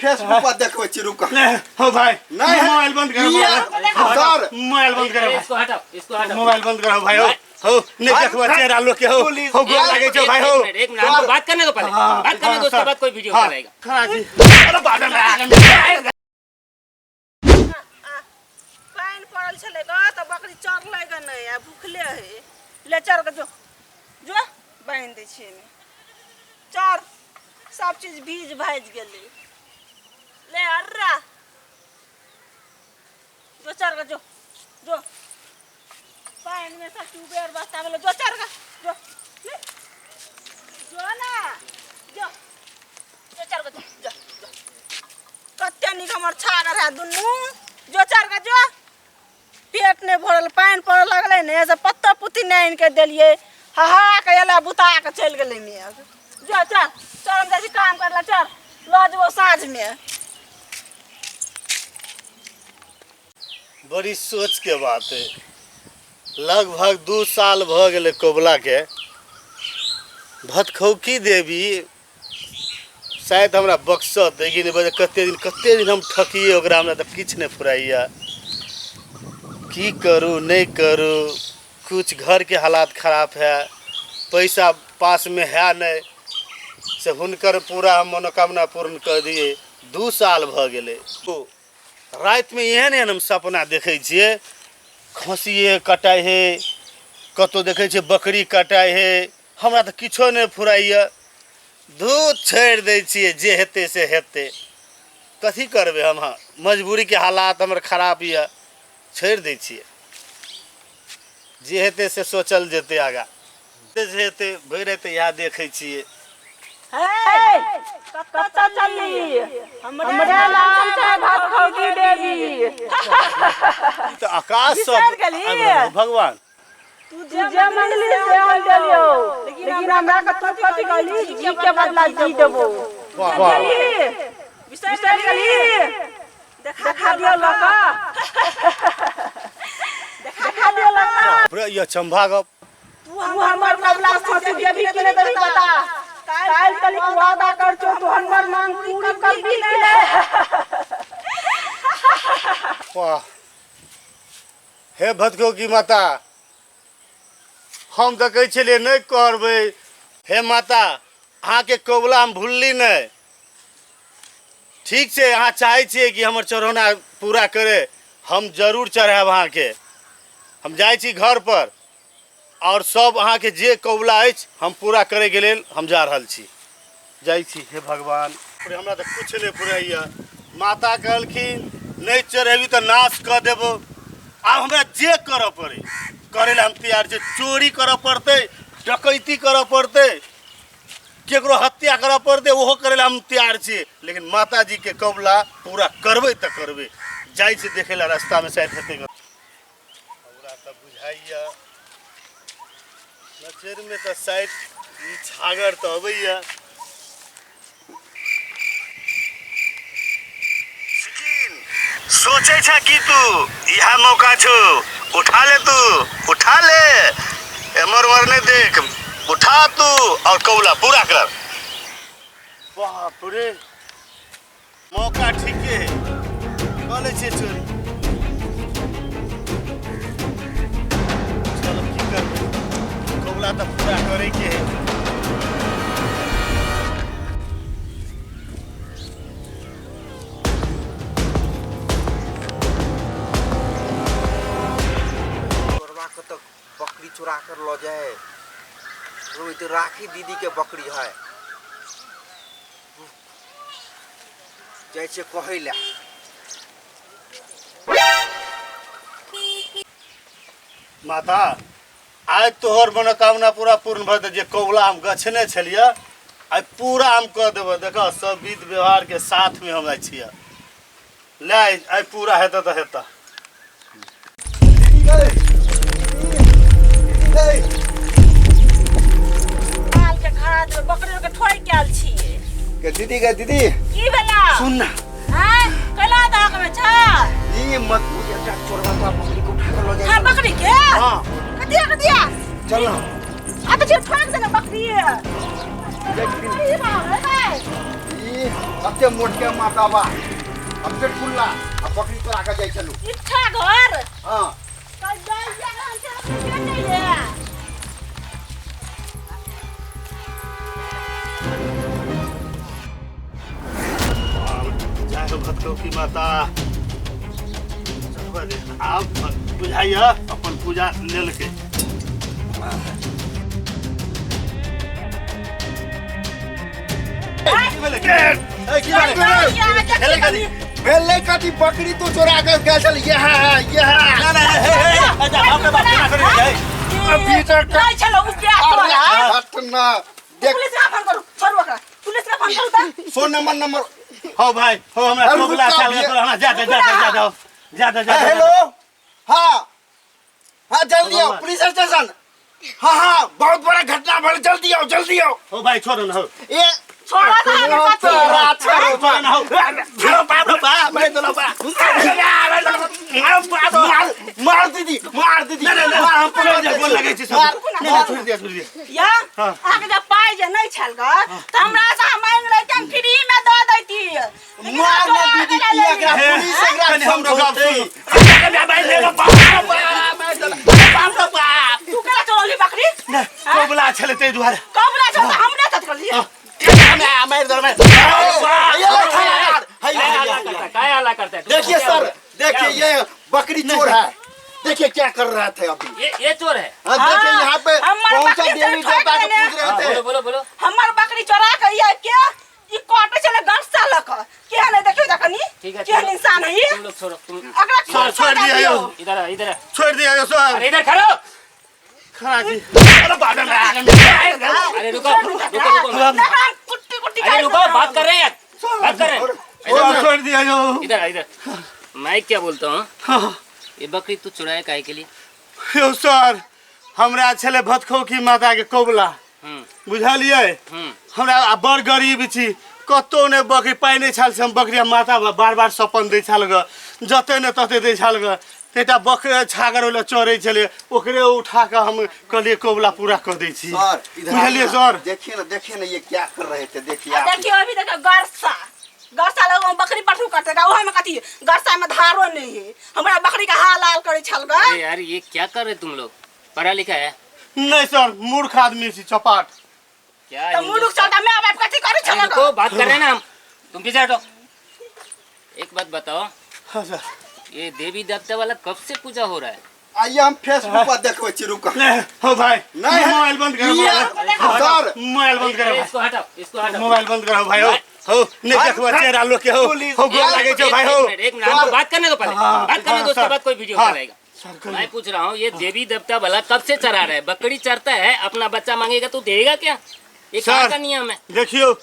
Facebook पर देखबै छी रुक। नहीं हो भाई। नहीं है। मोबाइल बंद करो। ये- सर। मोबाइल बंद करो। अरे, इसको हटाओ, इसको हटाओ। मोबाइल बंद करो भाई। हो हो, नहीं देखबो चेहरा लोग के। हो पुलिस- हो, गोर लागे छौ भाई। हो। एक मिनट, एक मिनट, हमको बात करने दो पहले। बात करने दो, उसके बाद कोई वीडियो बनाएगा। खड़ा छी। अरे बाप रे। पानि पड़ल छलै ग तऽ बकरी चरलै ग नहि, आ भूखले है। ले चर ग, जो जो, बान्हि दै छियै एहिमे। चर, सब चीज भीज भाजि गेलै। ले अर्रा, जो चर ग, जो जो, पानिमे सब चूबे बस्ता भेलै। जो चर ग, जो, ले जो ना, जो जो चर ग, जो जो जो। कते नीक हमर छागर है दुनू। जो चर ग, जो। पेट नहि भरल, पानि पड़ऽ लगलै ने से पत्ता पुत्ती नहि आनि कऽ देलियै। हहा कऽ एलै, बुता कऽ चलि गेलै मेघ। जो चल चल, हम जाइ छी काम करै लए। चल, लऽ जेबौ साँझमे। बड़ी सोच के बात है, लगभग 2 साल भ गेलै कबुला के। भतखौकी देवी शायद हमरा बक्सत कि नहि। कते दिन, कते दिन हम ठकिए ओकरा, हमरा तऽ किछु नहि फुराइया। की करू, नहि करू कुछ। घरके हालात खराब है, पैसा पासमे है नहि से हुनकर पूरा हम मनोकामना पूर्ण कर दिए। 2 साल भऽ गेलै। ओ रातिमे एहन एहन हम सपना देखै छियै, खसिए कटाइ है, कतहु देखै छियै बकरी कटाइ है। हमरा तऽ किछो नहि फुराइए। धूत, छोड़ि दै छियै, जे हेतै से हेतै। कथी करबै हम? हाँ, मजबूरीके हालात हमर खराब यऽ। छोड़ि दै छियै, जे हेतै से सोचल जेतै आगाँ। जे हेतै भरि हेतै, इएह देखै छियै। हे, कतऽ चलली? हमरे नाम छै भतखौकी देवी। ई तऽ आकाश सब बिसरि गेली? आबि रहल भगवान। तू जे मंगली से हम देलियौ, लेकिन हमरा के तू कथी कहली? जी के बदला जी देबो। वाह वाह। बिसरि गेली? देखा दियौ लका, देखा दियौ लका। बाप रे, ई अचंभा गप। तू हमर कबला फांसी देबी कि नहि देबी बता। काल्हि तनिक वादा कर छौ, तू हमर मांग पूरी करबी कि नहि? वाह, हे भतको की माता, हम तऽ कहै छलियै नहि करबै। हे माता, अहाँके कबुला हम भुलली नहि। ठीक छै, अहाँ चाहै छियै कि हमर चढ़ौना पूरा करे, हम जरूर चढ़ायब अहाँके। हम जाइ छी घर पर आओर सब अहाँके जे कबुला अछि हम पूरा करैके लेल हम जा रहल छी, जाइ छी। हे भगवान, हमरा तऽ किछु नहि फुराइए। माता कहलखिन नहि चढ़ेबी तऽ नाश कऽ देबो। आब हमरा जे करऽ पड़ै करै लए हम तैयार छी। चोरी करऽ पड़तै, डकैती करऽ पड़तै, केकरो हत्या करऽ पड़तै, ओहो करै लए हम तैयार छी, लेकिन माताजीके कबुला पूरा करबै तऽ करबै। जाइ छी देखै लए, रास्तामे शायद हेतै। हमरा तऽ बुझाइए नजरिमे तऽ शायद ई छागर तऽ अबैए। सोचै छ की तू? इएह मौका छौ, उठा ले तू, उठा ले। एमर उमर नहीं देख, उठा तू और कबूला पूरा कर। बाप रे, मौका ठीके है, कऽ लै छियै चोरी। चलो, की करबै, कबूला तऽ पूरा करैके है। चोरवा के तो बकरी चुरा कर लऽ जाए। रोहित राखी दीदी के बकरी है, जाइ छियै कहै लए। माता, आइ तोहर मनोकामना पूरा पूर्ण भऽ जेतै। जे कबुला हम गछने छलियै, आइ पूरा हम कऽ देबै। देखऽ, सब विध व्यवहार के साथ में हम आइ छियै। ले, आइ आइ पूरा हेतै तऽ हेतै। माल के खा देबै, बकरी के ठोकि के आयल छियै। के दीदी, के दीदी। की भेला? सुन ना। आँय, कैला दाग में छ? ई मत पूछ, एकटा चोरवा तो बकरी को उठा कर लऽ जाए। हाँ, बकरी के? हाँ। कदिया कदिया? चल ना। आ तऽ ठोक देने बकरी। देख। अरे बाप रे। अते मोट के माता बा हम पेट फुल्ला आ बकरी चोरा के जाइ छलू। इच्छा घर हां कल जाइ जा हम से के नहीं है। जय हो भक्तों की माता। आप बुझाइए अपन पूजा लेल के। भेलै कथी बकरी तो चोरा के गेल छल। यह यह ना ना हे हे अच्छा बाप रे बाप केना करे जाय अभी तक नहीं छलो उ क्या तोरा हट ना देख। पुलिस का फोन करू, छोड़ू ओकरा, पुलिस का फोन करू त। सो नंबर नंबर हो भाई हो हमरा अरे कोबला रुका चल भैया। तोरा हमरा जा जा जा जा जा जा जा जा। हेलो हाँ हाँ जल्दी आओ पुलिस स्टेशन। हाँ हाँ बहुत बड़ा घटना भल, जल्दी आओ जल्दी आओ। हो भाई छोड़ो ना हो ये छोड़ो ना हमें कथी। तोरा छोड़ो छोड़ो ना हो बाप रे बाप मैं तो बाप मार मार दीदी मार दीदी ना ना ना मार, हम छोड़ दिया गोल लगे छी सब। मार, नहीं नहीं छोड़ दिया छोड़ दिया। या हाँ। अहाँके जब पाइ जे नहि छल ग त हमरा से मांगि लैती, हम फ्री में दऽ दैती। लेकिन मार ना चोरा दीदी के की लऽ एकरा लेली। पुलिस एकरा कनी हमरो गप सुनू। तू केना चोरौली बकरी? ना कोबला छले तै दुआरे। कबला छल त हम नहि तकलियै। मार दो मार। ये लो थानेदार। है, क्या है, हल्ला है, करता है। है? क्या हल्ला करता है? देखिए क्या हो सर गया? देखिए ये बकरी चोर है, देखिए क्या कर रहा था अभी। ये चोर है। हाँ, देखिए यहाँ पे हमारे कौन सा बकरी से देवी ठग देवता को लेने। पूज रहे हाँ, थे। बोलो बोलो बोलो। हमर बकरी चोरा के ई के ई काटे छले गरसा लक के नहीं देखियो तखनी ठीक है, केहन चलो। इंसान है ई। तुम लोग छोड़ो तुम अगला सर, छोड़ दिया यो। इधर आओ, इधर आओ। छोड़ दिया यो सर। अरे इधर खड़ो। खड़ा जी। अरे बाप रे बाप। अरे रुको रुको रुको। कुट्टी कुट्टी अरे रुको, बात कर रहे हैं यार, बात कर रहे हैं। सर, छोड़ दिया यो। इधर आओ, इधर। मैं क्या बोलता हूँ, हाँ। ये बकरी तू चुराया काहे के लिए? यो सर हमरा छले भतखो की माता के कोबला बुझलियै। हमरा आ बड़ गरीब छी, कतौ ने बकरी पाइ नहि छल से हम बकरी आ माता बार बार सपन दै छल ग, जते ने तते दै छल ग। एकटा बकरी छागर ओहि लए चढ़ै छलै, ओकरे उठा कऽ हम कहलियै कोबला पूरा कऽ दै छी। सर इधर बुझलियै आइए ना। सर। देखिए ना देखिए ना ये क्या कर रहे थे, देखिए आप। देखियो अभी देखियो गरसा गरसा लग बकरी पठू कटेगा ओहे में कथी गरसा में धारो नहीं है, हमरा बकरी के हाल लाल करे छल ग। अरे यार ये क्या कर रहे तुम लोग, पढ़ा लिखा है? नहीं सर मूर्ख आदमी छी चपाट। क्या त मुलुक चलता मैं बाप कथी करे छल अरे ग? रुको, बात कर रहे हैं ना हम, तुम पीछे हटो। एक बात बताओ, हाँ सर। ये देवी देवता वाला कब से पूजा हो रहा है? आइए हम फेसबुक पर देखो छी रुको। नहीं हो भाई नहीं, मोबाइल बंद करो सर मोबाइल बंद करो अरे इसको हटाओ, इसको हटाओ। मोबाइल बंद करो भाई। हो हो नहीं देखबो चेहरा लोग के हो हो गोर लागे छो भाई हो। एक मिनट, एक मिनट, हमको बात करने दो पहले, हाँ, बात करने दो, उसके सर। बाद कोई वीडियो हाँ। चलाएगा। सर, कहियो। मैं पूछ रहा हूँ ये देवी देवता वाला कब से चरा रहा है? बकरी चरता है, अपना बच्चा मांगेगा तो देगा क्या? ये कहाँ सर। का नियम है? देखियो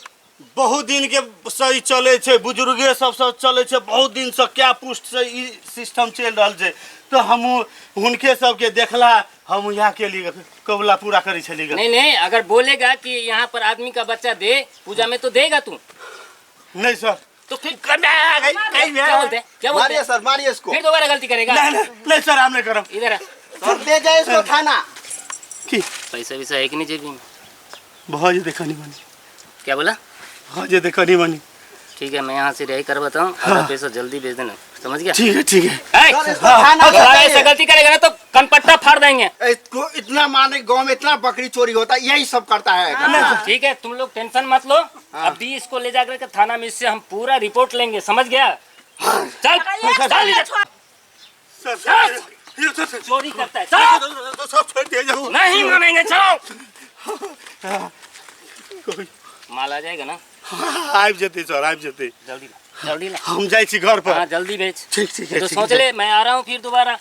बहुत दिन के सही चले छे, बुजुर्गे सब सब चले छे, बहुत दिन से क्या पुष्ट से ई सिस्टम चलि रहल छे, तो हम हुनके सबके देखला हम यहाँ के लिए कबूला पूरा करै छली ग। नहीं नहीं, अगर बोलेगा कि यहाँ पर आदमी का बच्चा दे पूजा में तो देगा तू? नहीं सर। तो फिर क्या बोलते हैं? क्या बोलते मारिए हैं? सर मारिए इसको। फिर दोबारा गलती करेगा। नहीं नहीं नहीं सर हम नहीं करब। इधर आ। सर ले जाए इसको थाना। की पैसा वैसा है कि नहीं जेबी में? भऽ जेतै कनी मनी। क्या बोला? भऽ जेतै कनी मनी। ठीक है, मैं यहाँ से रिहाई करवाता हूँ, आधा पैसा जल्दी भेज देना, समझ गया? ठीक है ठीक है। ए, सर इसको थाना ले दोबारा जाइए। ऐसा गलती करेगा ना तो कनपट्टा फाड़ देंगे। इसको इतना माने गांव में इतना बकरी चोरी होता है, यही सब करता है। ठीक है, तुम लोग टेंशन मत लो, अभी इसको ले जाकर के थाना में इससे हम पूरा रिपोर्ट लेंगे, समझ गया? चल चल इधर। सर सर सर, सर, चोरी करता है, चल। सब छोड़ दिया जाओ। नहीं मानेंगे, चलो। माल आ जाएगा ना? आबि जेतै सर आबि जेतै। जल्दी ला, जल्दी ला। हम जाइ छी घर पर। हाँ जल्दी भेज। ठीक ठीक है तो ठीक सोच है। ले, मैं आ रहा हूँ फिर दोबारा।